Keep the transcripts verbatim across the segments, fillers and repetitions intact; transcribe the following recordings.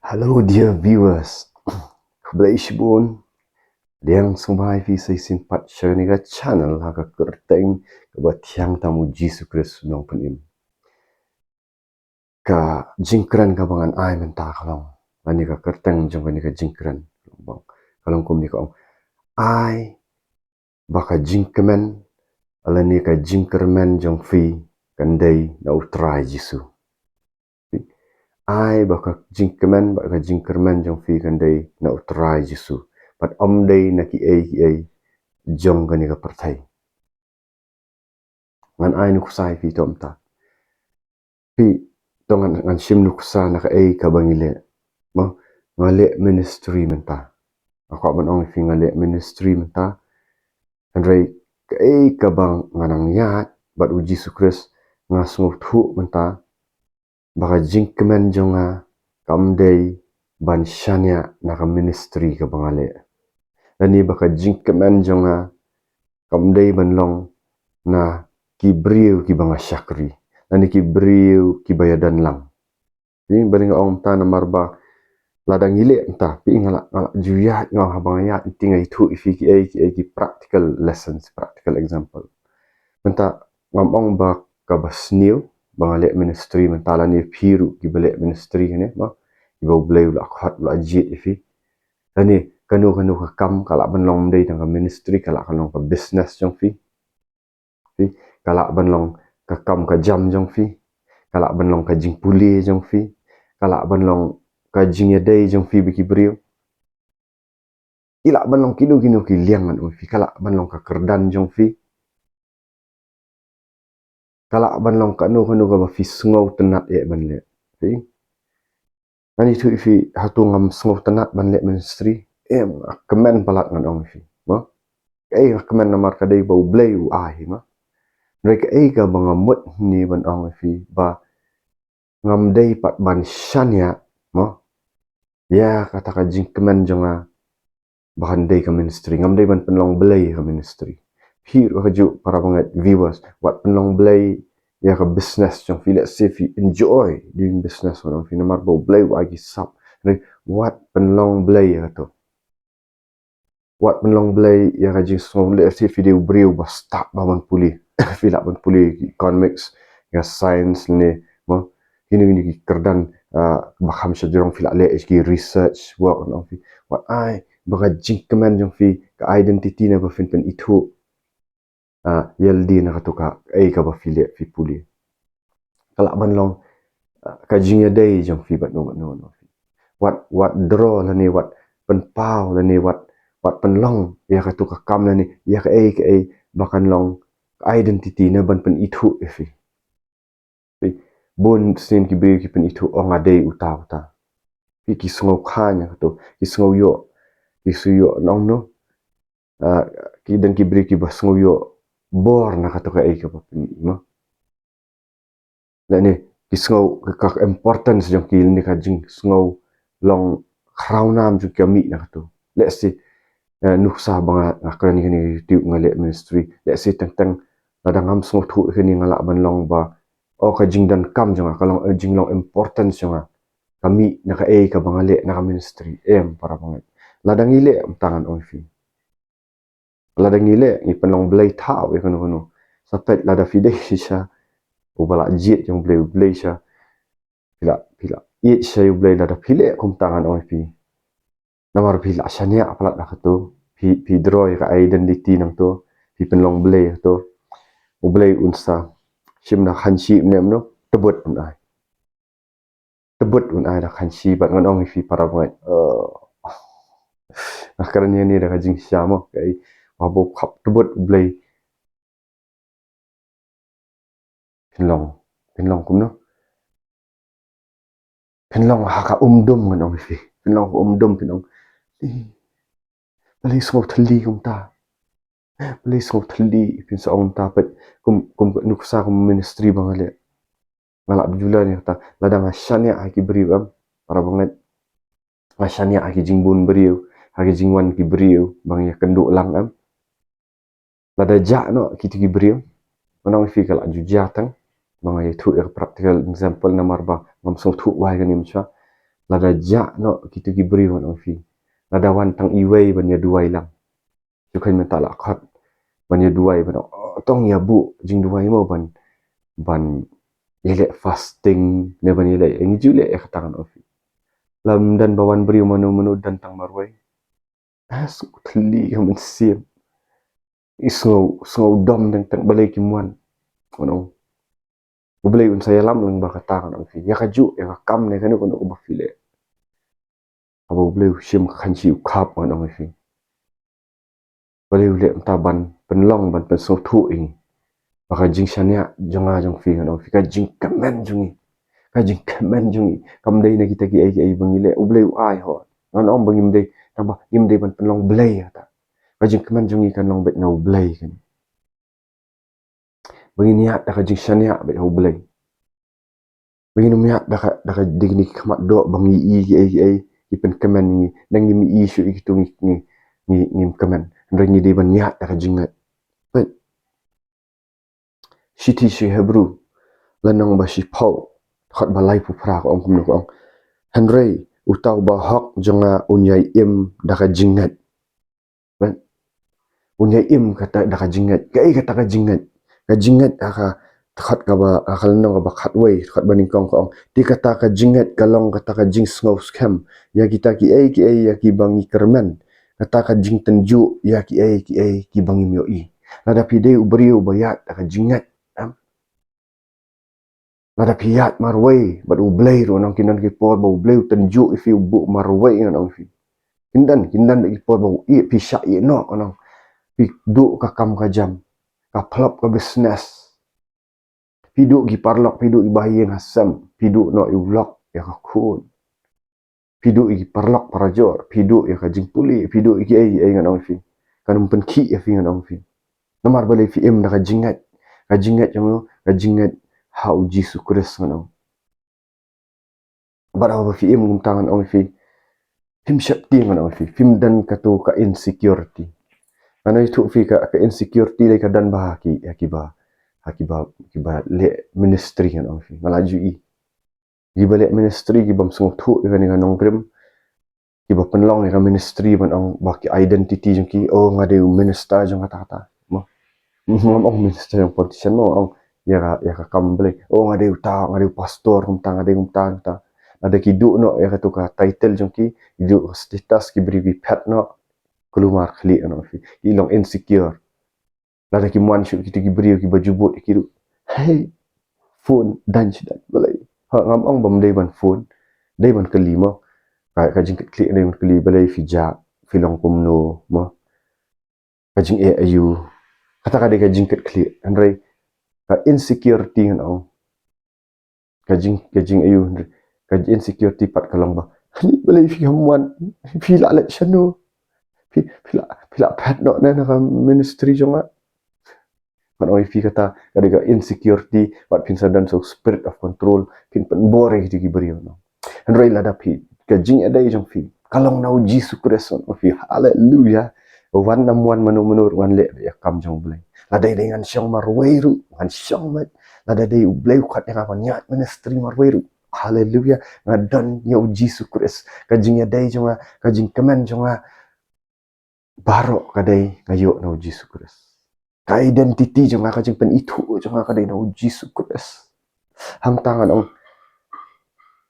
Hello dear viewers. Khublei shibun. Pdiang sngewbha ïa phi sa shisien pat sha kane ka channel ha ka kyrteng kaba thiang tam u Jisu Khrist u nongpynim. Ka jingkren kaba ngan ai mynta ka long, lane ka kyrteng jong kane ka jingkren ka long kumne, ka ong: Ai ba ka jingkmen lane ka jingkyrmen jong phi kan dei na u Trai Jisu. Ai ba ka jingkmen bad ka jingkyrmen jong phi kan dei na u Trai Jisu, bad ym dei na kiei kiei jong kane ka pyrthei. Ngan ai nuksa ïa phi to mynta. Phi to, ngan, ngan shim nuksa na kaei kaba ngi leh. Mo, nga leh ministry mynta. Nga kwah ban ong ïa phi nga leh ministry mynta. Hynrei kaei kaba nga nang ïaid bad u Jisu Khrist, nga sngewthuh mynta ba ka jingkmen jong nga kam dei ban shaniah na ka ministry kaba nga leh, lane ba ka jingkmen jong nga kam dei ban long na ki briew kiba nga shakri, lane ki briew kiba ïadon lang. Phi, balei nga ong mynta? Namar ba lada ngi leh mynta, phi, nga la, nga la ju ïaid, nga, haba nga ïaid, phi, nga ithuh ïa phi kiei kiei ki practical lessons, practical example. Mynta ngam ong ba kaba sniew ba nga leh ministry mynta, lane phi ruh kiba leh ministry kane, mo, kiba U Blei u la khot, u la jied ïa phi, lane kano kano ka kam ka lah ban long ym dei tang ka ministry, ka lah ban long ka business jong phi. Phi, ka lah ban long ka kam ka jam jong phi, ka lah ban long ka jingpule jong phi, ka lah ban long ka jingïadei jong phi bad ki briew. Ki lah ban long kino kino ki liang, ngan ong ïa phi, ka lah ban long ka kyrdan jong phi, ka lah ban long kano kano kaba phi sngewtynnat ïa ban leh. Phi, ngan ithuh ïa phi, hato ngam sngewtynnat ban leh ministry? Em, nga kmen palat, ngan ong ïa phi, mo. Kaei nga kmen? Namar ka dei ba U Blei u ai, mo. Hynrei kaei kaba nga mut hangne ban ong ïa phi ba ngam dei pat ban shaniah, mo, ïa kata ka jingkmen jong nga ba kan dei ka ministry. Ngam dei ban pynlong blei ïa ka ministry. Phi ruh kajuh, para bangeit, viewers, wat pynlong blei ïa ka business jong phi. Let's say phi enjoy doing business, wat ong phi, namar ba U Blei u ai ki sap. Hynrei wat pynlong blei ïa kato. Wat pynlong blei ïa ka jingsngew. Let's say phi dei u briew ba stad bha ban pule. Phi lah ban pule ki economics, ïa science ne, mo, kine kine ki kyrdan, ah, ba kham shajrong, phi lah leh ki research work, ngan ong ïa phi. Wat ai ba ka jingkmen jong phi, ka identity na ba phin pynithuh, ah, ïalade na kato kaei kaba phi leh, phi pule. Ka lah ban long, ah, ka jingïadei jong phi bad no bad no, no. Wat, wat draw lane wat pynpaw lane wat, wat pynlong ïa kato ka kam lane ïa kaei kaei ba kan long ka identity na ban pynithuh ïa phi. Phi, bun sien ki briew ki pynithuh, ong, nga dei uta uta. Phi, ki sngew kha ïa kato, ki sngew ïoh, ki sngew ïoh, ngan ong, no. Ah, ki don ki briew kiba sngew ïoh bor na kato kaei kaba phi, mo. Lane ki sngew ka, ka importance jong ki, lane ka jingsngew long khraw nam jong ki ka mih na kato. Let's say, eh, nuksa ba nga, nga kren ïa kane YouTube, nga leh ministry. Let's say teng teng lada ngam sngewthuh ïa kane, nga lah ban long ba, oh, ka jingdonkam jong nga, ka long, eh, jinglong importance jong nga ka mih na kaei kaba nga leh na ka ministry. Em, para bangeit, lada ngi leh mynta, ngan ong ïa phi, lada ngi leh, ngi pynlong blei thaw ïa kano kano. Sa peit lada phi dei shisha uba la jied jong U Blei, U Blei shisha. Phi lah, phi lah ïeit shisha ïa U Blei lada phi leh kumta, ngan ong ïa phi. Namar phi lah shaniah palat da kato. Phi, phi draw ïa ka identity nangto. Phi pynlong blei kato. U Blei un sa shim da khanshi ne, em, no, tebut un ai. Tebut un ai da khanshi, bad ngan ong ïa phi, para bangeit, eh, nga kren ïa kane da ka jingshisha, mo, kaei, haba u khap tebut U Blei, phin long, phin long kumno? Phin long ha ka umdum, ngan ong ïa phi. Phin long ha ka umdum, phin long, eh, balei sngew thylli kumta? Balei sngew thylli? Phin sa ong mynta, peit kum, kum nuksa, kum ministry ba nga leh, nga lah ba ju leh ïa kata. Lada nga shaniah ha ki briew, em, para bangeit, nga shaniah ha ki jingbun briew, ha ki jingwan ki briew ba ngi ïakynduh lang, em. Lada jah noh kito ki briew, ngan ong ïa phi, ka lah ju jah tang. Ba nga ïathuh ïa ka practical example namar ba ngam sngewthuh wai kane mynshuwa. Lada jah noh kito ki briew ngan ong ïa phi. Lada wan tang iwei ban ïa duwai lang. Shu kheiñ mynta la khot ban ïa duwai ban, oh, tang ïa buh jingduwai mo ban, ban ïa leh fasting ne ban ïa leh, ngi ju leh ïa kata ngan ong ïa phi. Lada ym don ba wan briew mano mano, don tang marwei. Ah, sngewthuh ïa ka mynsiem. I sngew, sngewdom teng teng balei kim wan. Ngan ong. U Blei un sa ïalam lang ba kata ngan ong ïa phi. Ïa kajuh, ïa ka kam ne kano kano kaba phi leh. Haba U Blei u shim khyndiat u khap ngan ong ïa phi. Balei u leh mynta ban pynlong ban pynsngewthuh ïa ngi. Ba ka jingshaniah jong nga jong phi ngan ong ïa phi. Ka jingkmen jong ngi. Ka jingkmen jong ngi. Kam dei na kita kiei kiei ba ngi leh, U Blei u ai ho. Ngan ong ba ngim dei, tang ba ngim dei ban pynlong blei ïa kata. Ka jingkmen jong ngi kan long beit na U Blei kan. Ba ngin ïaid da ka jingshaniah beit ha U Blei. Ba ngin ym ïaid da ka, da ka dei kine ki khmat doh ba ngi i kiei kiei ki pynkmen ïa ngi. Nang ngim i shuh ïa kito ngi, ngi, ngi, ngim kmen. Hynrei ngi dei ban ïaid da ka jingngeit. Peit. Shithi sha ki Hebru. Lynnong ba shiphew. Dkhot ba laiphew phra ka ong kumno ka ong. Hynrei uta u bahok jong nga un ïai im da ka jingngeit. Peit. Un ïai im kata da ka jingngeit. Kaei kata ka jingngeit? Ka jingngeit ha ka dkhot kaba, ha ka lynnong kaba khatwei, dkhot ba nyngkong ka ong. Te kata ka jingngeit ka long kata ka jingsngew skhem ïa kita kiei kiei ïa kiba ngi kyrmen. Kata ka jingtynjuh ïa kiei kiei kiba ngim ïohi. Lada phi dei u briew ba ïaid da ka jingngeit. Em? Lada phi ïaid marwei bad U Blei ruh ngan ong, kin don ki por ba U Blei u tynjuh ïa phi, u buh marwei ngan ong ïa phi. Kin don, kin don ki por ba u ïeh, phi shah ïeh noh ngan ong. Phi duh ka kam ka jam, ka phlop ka business. Phi duh ki paralok, phi duh ki bahaïing hasem, phi duh noh ïa u lok ïa ka khun. Phi duh ïa ki paralok parajor, phi duh ïa ka jingpule, phi duh ïa kiei kiei ngan ong ïa phi. Kan ym pynkhih ïa phi ngan ong ïa phi. Namar balei? Phi im da ka jingngeit. Ka jingngeit jong u, ka jingngeit ha U Jisu Khrist ngan ong. Bad haba phi im kumta ngan ong ïa phi. Phim sheptieng ngan ong ïa phi. Phim don kato ka insecurity. Ngan ong ïa phi ka, ka insecurity lei ka don bha ha ki, ha kiba, ha kiba, kiba leh ministry ngan ong ïa phi. Nga la ju i. Kiba leh ministry, kiba ym sngewthuh ïa kane ka nongrim, kiba pynlong ïa ka ministry ban ong ba ki identity jong ki, oh, nga dei u minister jong kata kata. Mo. Ngam ong minister jong politician mo, ong ïa ka, ïa ka kam Blei. Oh, nga dei uta, nga dei u pastor, kumta, nga dei kumta, kumta. Lada ki duh noh ïa kato ka title jong ki, ki duh ka status, ki briew ki phet noh. Kulmar khlieh noh phi. Ki long insecure. Lada kim wan shuh kito ki briew kiba ju bud ïa ki ruh. Hei. Phone, dang shi dang, balei? Ha, ngam ong ba ym dei ban phone. Dei ban kylli mo. Ka, ka jingkitkhlieh dei ban kylli, balei phi jah, phi long kumno mo. Ka jingeh aïu. Kata ka dei ka jingkitkhlieh. Hynrei ka insecurity ngan ong. Ka jing, ka jing aïu, ka insecurity pat ka long ba. Hani balei phi kam wan, phi la leit shano. Phi, phi la, phi la phet noh na ka ministry jong nga. Ngan ong ïa phi kata, ka dei ka insecurity, bad phin sa don sa u spirit of control, phin pynbor ïa kito ki briew noh. Hynrei lada phi, ka jingïadei jong phi ka long na U Jisu Khrist, ngan ong ïa phi, haleluya. Wan ne ym wan mano mano ruh ngan leh ïa ka kam jong U Blei. Lada dei ngan shong marwei ruh ngan shong met. Lada dei U Blei u khot ïa nga ban ïaid ministry marwei ruh, haleluya, nga don ïa U Jisu Khrist. Ka jingïadei jong nga, ka jingkmen jong nga, baroh ka dei nga ïoh na U Jisu Khrist. Ka identity jong nga, ka jingpynithuh jong nga ka dei na U Jisu Khrist. Hangta ngan ong,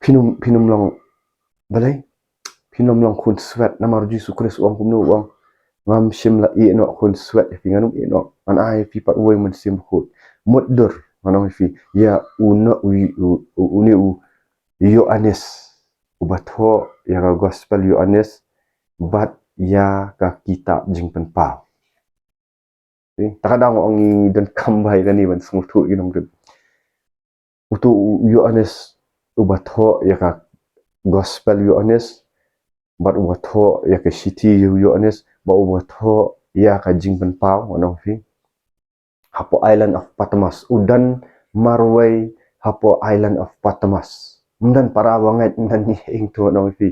phin ym, phin ym long, balei? Phin ym long khunswet, namar U Jisu Khrist u ong kumno, u ong, ngam shym la ïeh noh khunswet ïa phi, ngan ym ïeh noh. Ngan ai ïa phi pat uwei u Mynsiem Bakhuid. Mutdur, ngan ong ïa phi, ïa une u, u, u, une u Ïoannis, uba thoh ïa ka gospel Ïoannis bad ïa ka kitab Jingpynpaw. Te ka dang ong, ngi donkam bha ïa kane ban sngewthuh ïa ki nongrim. Uto u Ïoannis uba thoh ïa ka gospel Ïoannis bad uba thoh ïa ka shithi Ïoannis bad uba thoh ïa ka Jingpynpaw, ngan ong ïa phi. Hapoh island of Patmos. U don marwei hapoh island of Patmos. Ym don para bangeit, ym don ïing, to ngan ong ïa phi.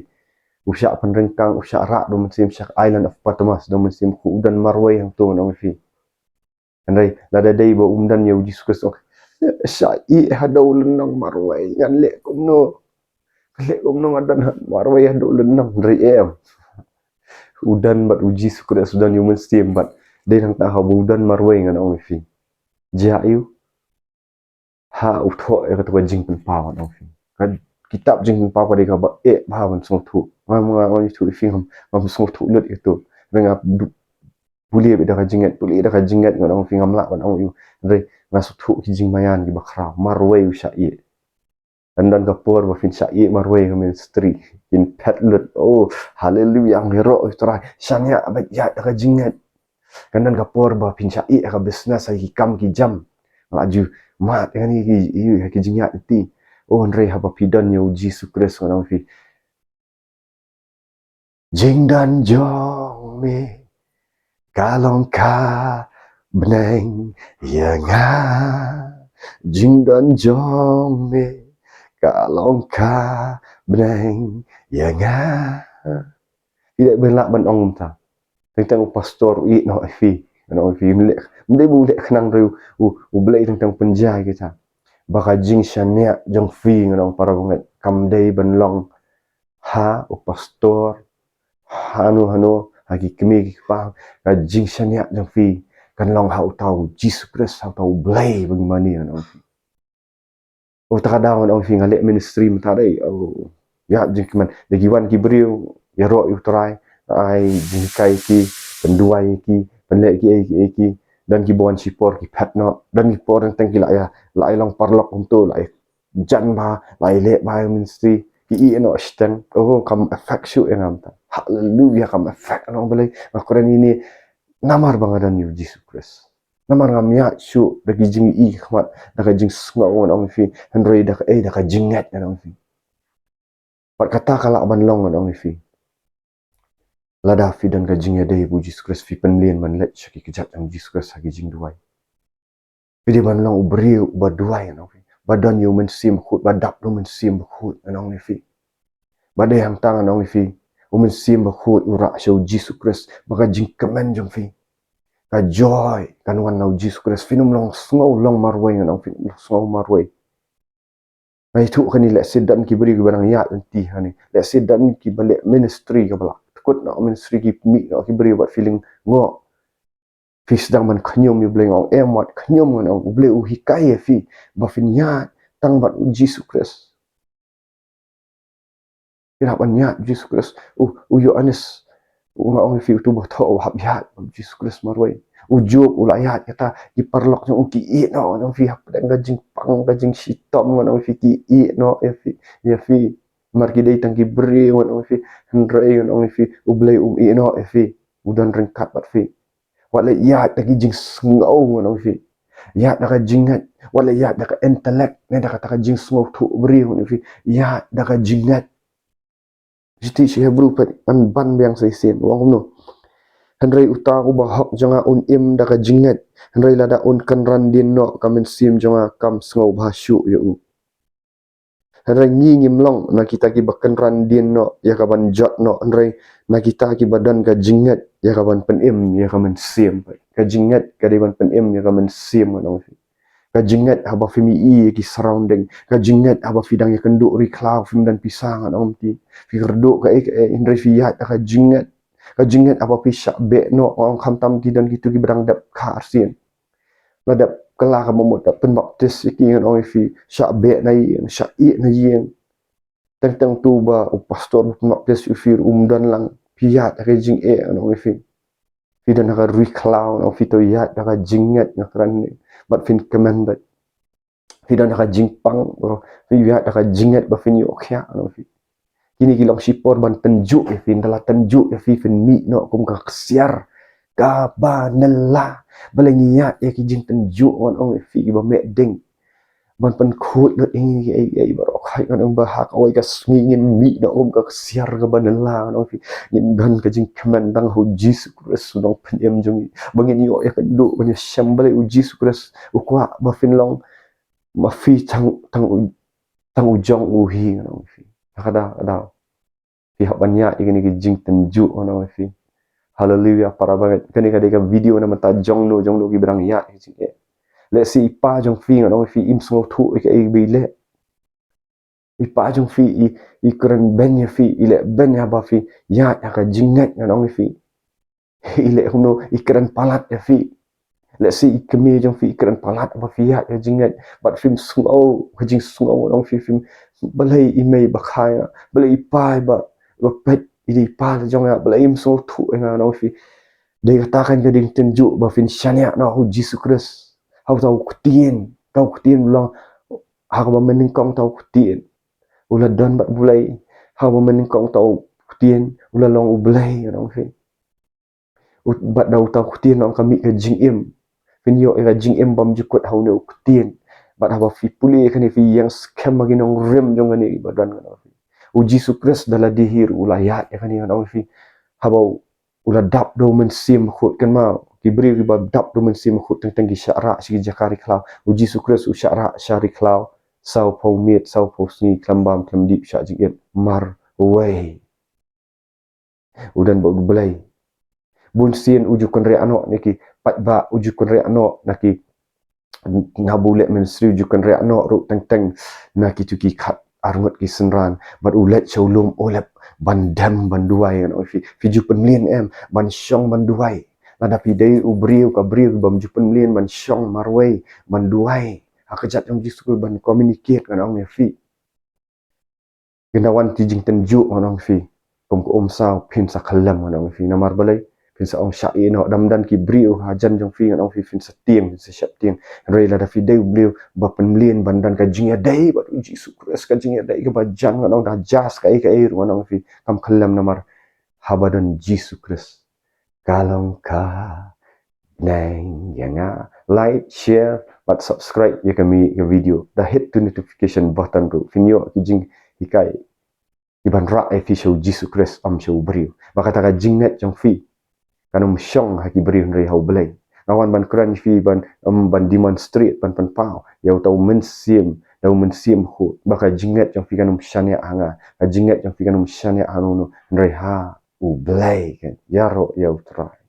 U shah pynryngkang, u shah rah da u Mynsiem sha island of Patmos, da u Mynsiem Bakhuid, u don marwei hangto, ngan ong ïa phi. Hynrei lada dei ba um don ïa U Jisu Khrist, u ong, shah ïeh ha u lynnong marwei, ngan leh kumno. Leh kumno nga don ha marwei haduh lynnong, hynrei em. U don bad U Jisu Khrist, u don ïa u Mynsiem bad dei nangta haba u don marwei, ngan ong ïa phi. Jia ïa u. Ha u thoh ïa kato ka Jingpynpaw, ngan ong ïa phi. Ka kitab Jingpynpaw ka dei kaba eh bha ban sngewthuh. Ngam, ngam, ngam ïathuh ïa phi, ngam, ngam sngewthuh lut ïa kato. Hynrei nga du-, pule beit da ka jingngeit, pule da ka jingngeit, ngan ong ïa phi, ngam lah ban ong ïa u. Hynrei nga sngewthuh ki jingmaïan kiba khraw. Marwei u shah ïeh. Kan don ka por ba phin shah ïeh marwei ha ministry. Phin phet lut. Oh, haleluya, nga ïaroh ïa u Trai. Shaniah bad ïaid da ka jingngeit. Kan don ka por ba phin shah ïeh ha ka business, ha ki kam ki jam. Nga la ju mad ïa kine ki, ïa ki jingïaid lynti. Oh, hynrei haba phi don ïa U Jisu Khrist, ngan ong ïa phi. Jingdon jong me ka long ka bneng ïa nga. Jingdon jong me ka long ka bneng ïa nga. Phi dei ban lah ban ong kumta. Teng teng u pastor u ïeh noh ïa phi. Ngan ong ïa phi, ym leh, ym dei ba u leh khnang, hynrei u, u Blei teng teng u pynjia ïa kita. Ba ka jingshaniah jong phi, ngan ong para bangeit, kam dei ban long ha u pastor, hano hano, ha ki kmie ki kpa. Ka jingshaniah jong phi kan long ha uta U Jisu Khrist, ha uta U Blei ba ngi mane, ngan ong ïa phi. Oh, ta ka daw ngan ong ïa phi, nga leh ministry mynta dei. Oh, ïa, jingkmen. Da ki wan ki briew ïaroh ïa u Trai, ai jinghikai ïa ki, pynduwai ïa ki, pynleh ïa ki ei ki ei ki. Don kiba wan shipor ki phet noh, don ki por teng teng ki la ïa, la ïa long paralok kumto, la ïa jan bha, la ïa leh bha ïa ministry, ki ïeh noh shiteng. Oh, kam effect shuh ïa nga mynta. Haleluya, kam effect noh, Blei. Nga kren ïa ine namar ba nga don ïa U Jisu Khrist. Namar ngam ïaid shuh da ki jingïohi khmat, da ka jingsngew, ngan ong ïa phi, hynrei da ka, eh, da ka jingngeit, ngan ong ïa phi. Bad kata ka lah ban long, ngan ong ïa phi, lada phi don ka jingïadei bad U Jisu Khrist, phi pynmlien ban leit sha ki kjat jong U Jisu Khrist ha ki jingduwai. Phi dei ban long u briew uba duwai, ngan ong ïa phi, ba don ïa U Mynsiem Bakhuid, ba dap da U Mynsiem Bakhuid, ngan ong ïa phi. Ba dei hangta, ngan ong ïa phi, U Mynsiem Bakhuid u rah sha U Jisu Khrist, ba ka jingkmen jong phi, ka joy kan wan na U Jisu Khrist. Phin ym long sngew long marwei, ngan ong ïa phi, phin ym long sngew marwei. Nga ïathuh kane, lehse don ki briew kiba dang ïaid lynti hangne. Lehse don kiba leh ministry kaba la kut noh, ministry ki mih noh ki briew bad phi lyngngoh. Phi sdang ban khñium ïa U Blei, nga ong em, wat khñium, ngan ong, U Blei u hikai ïa phi ba phin ïaid tang bad U Jisu Khrist. Phi hap ban ïaid U Jisu Khrist. U, u Ïoannis, nga ong ïa phi, uto uba thoh, u hap ïaid bad U Jisu Khrist marwei. U Job u la ïaid, kata ki paralok jong u ki ïeh noh, ngan ong ïa phi, hapdeng ka jingpang, ka jingshitom, ngan ong ïa phi, ki ïeh noh ïa phi, ïa phi. Namar ki dei tang ki briew, ngan ong ïa phi, hynrei ngan ong ïa phi, U Blei um ïeh noh ïa phi. U don ryngkat bad phi. Wat leh ïaid da ki jingsngew, ngan ong ïa phi. Ïaid da ka jingngeit. Wat leh ïaid da ka intellect, ne da kata ka jingsngewthuh briew, ngan ong ïa phi. Ïaid da ka jingngeit. Shithi sha ki Hebru pat, ngan ban biang sa shisien, u ong kumno. Hynrei uta uba hok jong nga un im da ka jingngeit. Hynrei lada un kynran dien noh, ka mynsiem jong nga kam sngewbha shuh ïa u. Hynrei ngi ngim long na kita kiba kynran dien noh ïa ka ban jot noh, hynrei na kita kiba don ka jingngeit ïa ka ban pynim ïa ka mynsiem. Ka jingngeit ka dei ban pynim ïa ka mynsiem, ngan ong ïa phi. Ka jingngeit haba phim ïohi ïa ki surrounding. Ka jingngeit haba phi dang ïakynduh ri khlaw, phim don pisa, ngan ong ïa phi. Phi kyrduh kaei kaei, hynrei phi ïaid da ka jingngeit. Ka jingngeit haba phi shah beh noh, ngan ong, khamtam ki don kito kiba dang dep kha arsien. La dep kylla ka bamut, dep pynbaptis ïa ki, ngan ong ïa phi, shah beh na ïing, shah ïeh na ïing. Teng teng uto uba, u pastor ba pynbaptis ïa phi ruh um don lang, phi ïaid da ka jingeh, ngan ong ïa phi. Phi don ha ka ri khlaw, ngan ong ïa phi, to ïaid da ka jingngeit, nga kren ne. Bad phin kmen beit. Phi don ha ka jingpang, bro. Phi ïaid da ka jingngeit ba phin ïoh khiah, ngan ong ïa phi. Kine ki long shipor ban tynjuh ïa phi, ynda la tynjuh ïa phi, phin mih noh kum ka ksiar kaba nylla. Balei ngi ïaid ïa ki jingtynjuh, ngan ong ïa phi, kiba meh ding. Ban pynkhuid lut ïa ngi, ei, ei, baroh khoit, ngan ong ba ha kawei ka sngi ngin mih noh kum ka ksiar kaba nylla, ngan ong ïa phi. Ngin don ka jingkmen tang ha U Jisu Khrist, U Nongpynim jong ngi. Ba ngin ïoh ïakynduh, ban ïashem, balei U Jisu Khrist u kwah ba phin long ma phi tang, tang u, tang u jong u hi, ngan ong ïa phi. Ka daw, ka daw. Phi hap ban ïaid ïa kine ki jingtynjuh, ngan ong ïa phi. Haleluya, para bangeit. Kane ka dei ka video na bynta jong no, jong no kiba dang ïaid ïa ka jingeh. Lehse i pa jong phi, ngan ong ïa phi, im sngewthuh ïa kaei ba i leh. I pa jong phi i, i kren beiñ ïa phi, i leh beiñ ïa ba phi ïaid ha ka jingngeit, ngan ong ïa phi. I leh kumno, i kren palat ïa phi. Lehse i kmie jong phi i kren palat ba phi ïaid ha jingngeit, bad phim sngew ka jingsngew, ngan ong ïa phi, phim, balei i mei ba kha ïa nga, balei i pa ba, ba peit i dei i pa la jong ïa nga, balei im sngewthuh ïa nga, ngan ong ïa phi. Dei kata kan ka ding tynjuh ba phin shaniah noh ha u Jisu Khrist. Ha uta u ktien, uta u ktien u long, ha kaba mynnyngkong uta u ktien u la don bad u Blei. Ha kaba mynnyngkong uta u ktien u la long u Blei, ngan ong ïa phi. Ut-, bad da uta u ktien nong ka mih ka jingim. Phin ïoh ïa ka jingim bymjukut ha une u ktien. Bad haba phi pule ïa kane phi ïeng skhem ha ki nongrim jong kane ba don, ngan ong ïa phi. U Jisu Khrist da lade hi ruh u la ïaid ïa kane, ngan ong ïa phi. Haba u la dap da u Mynsiem Bakhuid, kynmaw, ki briew kiba dap da u Mynsiem Bakhuid teng teng ki shah rah sha ki jaka ri khlaw. U Jisu Khrist u shah rah sha ri khlaw sawphew miet, sawphew sngi, khlem bam khlem dih, shah jingit marwei. U don bad u Blei. Bun sien u ju kynriah noh na ki paidbah, u ju kynriah noh na ki, haba u leh ministry u ju kynriah noh ruh teng teng na kitu ki khat arngut ki synran, bad u leit sha u lum Olib ban dem ban duwai, ngan ong ïa phi. Phi ju pynmlien em ban shong ban duwai? Lada phi dei u briew, ka briew bym ju pynmlien ban shong marwei ban duwai ha ka kjat jong u Jisu Khrist, ban communicate, ngan ong ïa phi. Kin da wan ki jingtynjuh, ngan ong ïa phi. Kum ka umsaw phin sa khyllem, ngan ong ïa phi. Namar balei? Phin sa ong shah ïeh noh, dang don ki briew hajan jong phi, ngan ong ïa phi, phin sa tieng, phin sa sheptieng. Hynrei lada phi dei u briew ba pynmlien ban don ka jingïadei bad u Jisu Khrist, ka jingïadei kaba jan, ngan ong, da jia kaei kaei ruh, ngan ong ïa phi, kam khyllem, namar haba don Jisu Khrist, ka long ka bneng ïa nga. Like, share bad subscribe ïa kane ka video, da hit to notification button ruh, phin ïoh ki jinghikai kiban rah ïa phi sha u Jisu Khrist, ym sha u briew. Ba kata ka jingngeit jong phi kan ym shong ha ki briew hynrei ha u Blei. Nga wan ban kren ïa phi ban, em, ban demonstrate, ban pynpaw ïa uta u Mynsiem, da u Mynsiem Bakhuid, ba ka jingngeit jong phi kan ym shaniah ha nga, ka jingngeit jong phi kan ym shaniah ha uno uno, hynrei ha u Blei, kan ïaroh ïa u Trai.